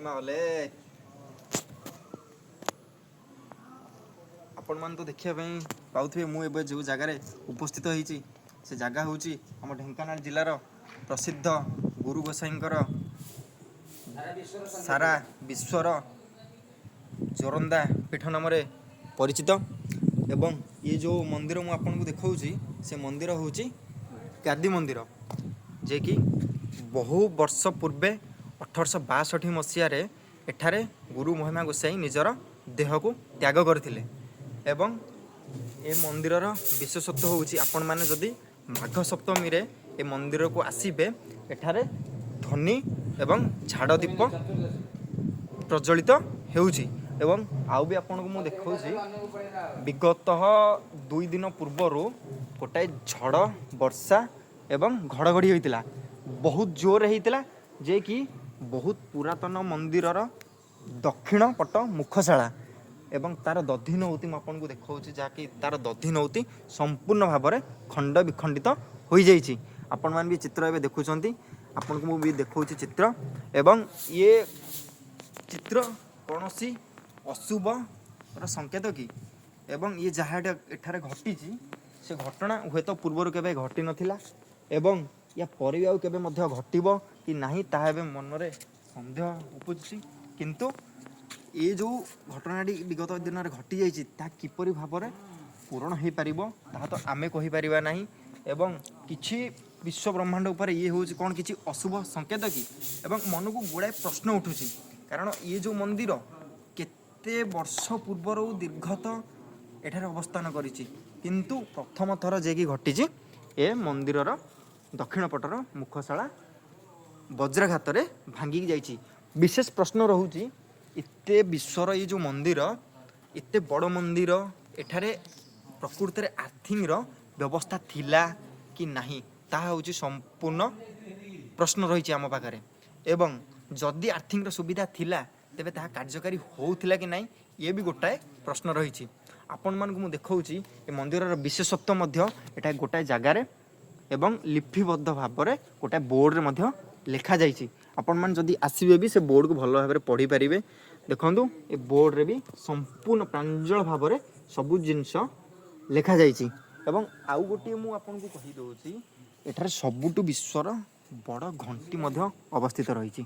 ମହିମା ଅଲେଖ। ଆପଣମାନେ ତ ଦେଖିବା ପାଇଁ ପାଉଥିବେ, ମୁଁ ଏବେ ଯେଉଁ ଜାଗାରେ ଉପସ୍ଥିତ ହେଇଛି ସେ ଜାଗା ହେଉଛି ଆମ ଢେଙ୍କାନାଳ ଜିଲ୍ଲାର ପ୍ରସିଦ୍ଧ ଗୁରୁ ଗୋସାଇଙ୍କର ସାରା ବିଶ୍ୱର ଜୋରନ୍ଦା ପୀଠ ନାମରେ ପରିଚିତ। ଏବଂ ଇଏ ଯେଉଁ ମନ୍ଦିର ମୁଁ ଆପଣଙ୍କୁ ଦେଖାଉଛି, ସେ ମନ୍ଦିର ହେଉଛି ଗାଦି ମନ୍ଦିର, ଯିଏକି ବହୁ ବର୍ଷ ପୂର୍ବେ 1862 ମସିହାରେ ଏଠାରେ ଗୁରୁ ମହିମା ଗୋସାଇ ନିଜର ଦେହକୁ ତ୍ୟାଗ କରିଥିଲେ। ଏବଂ ଏ ମନ୍ଦିରର ବିଶେଷତ୍ୱ ହେଉଛି, ଆପଣମାନେ ଯଦି ମାଘ ସପ୍ତମୀରେ ଏ ମନ୍ଦିରକୁ ଆସିବେ, ଏଠାରେ ଧ୍ୱନି ଏବଂ ଝାଡ଼ ଦୀପ ପ୍ରଜ୍ୱଳିତ ହେଉଛି। ଏବଂ ଆଉ ବି ଆପଣଙ୍କୁ ମୁଁ ଦେଖାଉଛି, ବିଗତ 2 ଦିନ ପୂର୍ବରୁ ଗୋଟାଏ ଝଡ଼ ବର୍ଷା ଏବଂ ଘଡ଼ଘଡ଼ି ହୋଇଥିଲା, ବହୁତ ଜୋରରେ ହେଇଥିଲା, ଯେ କି ବହୁତ ପୁରାତନ ମନ୍ଦିରର ଦକ୍ଷିଣ ପଟ ମୁଖଶାଳା ଏବଂ ତାର ଦଧି ନଉତି ମୁଁ ଆପଣଙ୍କୁ ଦେଖାଉଛି, ଯାହାକି ତାର ଦଧି ନଉତି ସମ୍ପୂର୍ଣ୍ଣ ଭାବରେ ଖଣ୍ଡ ବିଖଣ୍ଡିତ ହୋଇଯାଇଛି। ଆପଣମାନେ ବି ଚିତ୍ର ଏବେ ଦେଖୁଛନ୍ତି, ଆପଣଙ୍କୁ ମୁଁ ବି ଦେଖାଉଛି ଚିତ୍ର। ଏବଂ ଇଏ ଚିତ୍ର କୌଣସି ଅଶୁଭର ସଂକେତ କି? ଏବଂ ଇଏ ଯାହା ଏଠାରେ ଘଟିଛି, ସେ ଘଟଣା ହୁଏତ ପୂର୍ବରୁ କେବେ ଘଟିନଥିଲା ଏବଂ ୟା ପରେ ବି ଆଉ କେବେ ମଧ୍ୟ ଘଟିବ କି ନାହିଁ, ତାହା ଏବେ ମନରେ ସନ୍ଦେହ ଉପୁଜୁଛି। କିନ୍ତୁ ଏ ଯେଉଁ ଘଟଣାଟି ବିଗତ ଦିନରେ ଘଟିଯାଇଛି, ତାହା କିପରି ଭାବରେ ପୂରଣ ହୋଇପାରିବ, ତାହା ତ ଆମେ କହିପାରିବା ନାହିଁ। ଏବଂ କିଛି ବିଶ୍ୱ ବ୍ରହ୍ମାଣ୍ଡ ଉପରେ ଇଏ ହେଉଛି କ'ଣ କିଛି ଅଶୁଭ ସଂକେତ କି? ଏବଂ ମନକୁ ଗୁଡ଼ାଏ ପ୍ରଶ୍ନ ଉଠୁଛି, କାରଣ ଇଏ ଯେଉଁ ମନ୍ଦିର କେତେ ବର୍ଷ ପୂର୍ବରୁ ଦୀର୍ଘତ ଏଠାରେ ଅବସ୍ଥାନ କରିଛି, କିନ୍ତୁ ପ୍ରଥମ ଥର ଯିଏକି ଘଟିଛି, ଏ ମନ୍ଦିରର ଦକ୍ଷିଣ ପଟର ମୁଖଶାଳା ବଜ୍ରାଘାତରେ ଭାଙ୍ଗିକି ଯାଇଛି। ବିଶେଷ ପ୍ରଶ୍ନ ରହୁଛି, ଏତେ ବିଶ୍ୱର ଏଇ ଯେଉଁ ମନ୍ଦିର, ଏତେ ବଡ଼ ମନ୍ଦିର, ଏଠାରେ ପ୍ରକୃତରେ ଆର୍ଥିଂର ବ୍ୟବସ୍ଥା ଥିଲା କି ନାହିଁ, ତାହା ହେଉଛି ସମ୍ପୂର୍ଣ୍ଣ ପ୍ରଶ୍ନ ରହିଛି ଆମ ପାଖରେ। ଏବଂ ଯଦି ଆର୍ଥିଂର ସୁବିଧା ଥିଲା, ତେବେ ତାହା କାର୍ଯ୍ୟକାରୀ ହେଉଥିଲା କି ନାହିଁ, ଇଏ ବି ଗୋଟାଏ ପ୍ରଶ୍ନ ରହିଛି। ଆପଣମାନଙ୍କୁ ମୁଁ ଦେଖାଉଛି ଏ ମନ୍ଦିରର ବିଶେଷତ୍ୱ ମଧ୍ୟ ଏଟା ଗୋଟାଏ ଜାଗାରେ ଏବଂ ଲିପିବଦ୍ଧ ଭାବରେ ଗୋଟାଏ ବୋର୍ଡ଼ରେ ମଧ୍ୟ ଲେଖାଯାଇଛି। ଆପଣମାନେ ଯଦି ଆସିବେ ବି ସେ ବୋର୍ଡ଼କୁ ଭଲ ଭାବରେ ପଢ଼ିପାରିବେ। ଦେଖନ୍ତୁ, ଏ ବୋର୍ଡ଼ରେ ବି ସମ୍ପୂର୍ଣ୍ଣ ପ୍ରାଞ୍ଜଳ ଭାବରେ ସବୁ ଜିନିଷ ଲେଖାଯାଇଛି। ଏବଂ ଆଉ ଗୋଟିଏ ମୁଁ ଆପଣଙ୍କୁ କହିଦେଉଛି, ଏଠାରେ ସବୁଠୁ ବିଶ୍ୱର ବଡ଼ ଘଣ୍ଟି ମଧ୍ୟ ଅବସ୍ଥିତ ରହିଛି,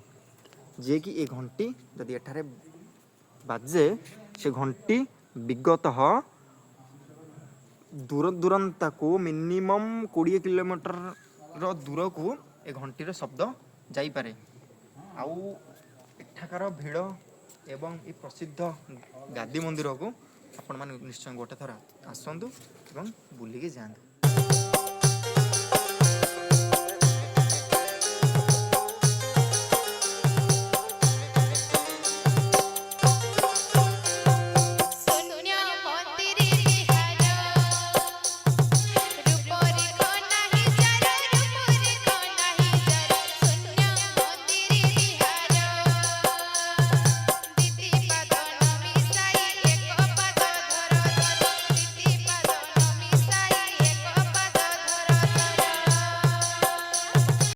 ଯିଏକି ଏ ଘଣ୍ଟି ଯଦି ଏଠାରେ ବାଜେ, ସେ ଘଣ୍ଟି ବିଗତଃ ଦୂର ଦୂରାନ୍ତକୁ ମିନିମମ୍ 20 କିଲୋମିଟରର ଦୂରକୁ ଏ ଘଣ୍ଟିର ଶବ୍ଦ ଯାଇପାରେ। ଆଉ ଏଠାକାର ଭିଡ଼ ଏବଂ ଏ ପ୍ରସିଦ୍ଧ ଗାଦି ମନ୍ଦିରକୁ ଆପଣମାନେ ନିଶ୍ଚୟ ଗୋଟେ ଥର ଆସନ୍ତୁ ଏବଂ ବୁଲିକି ଯାଆନ୍ତୁ।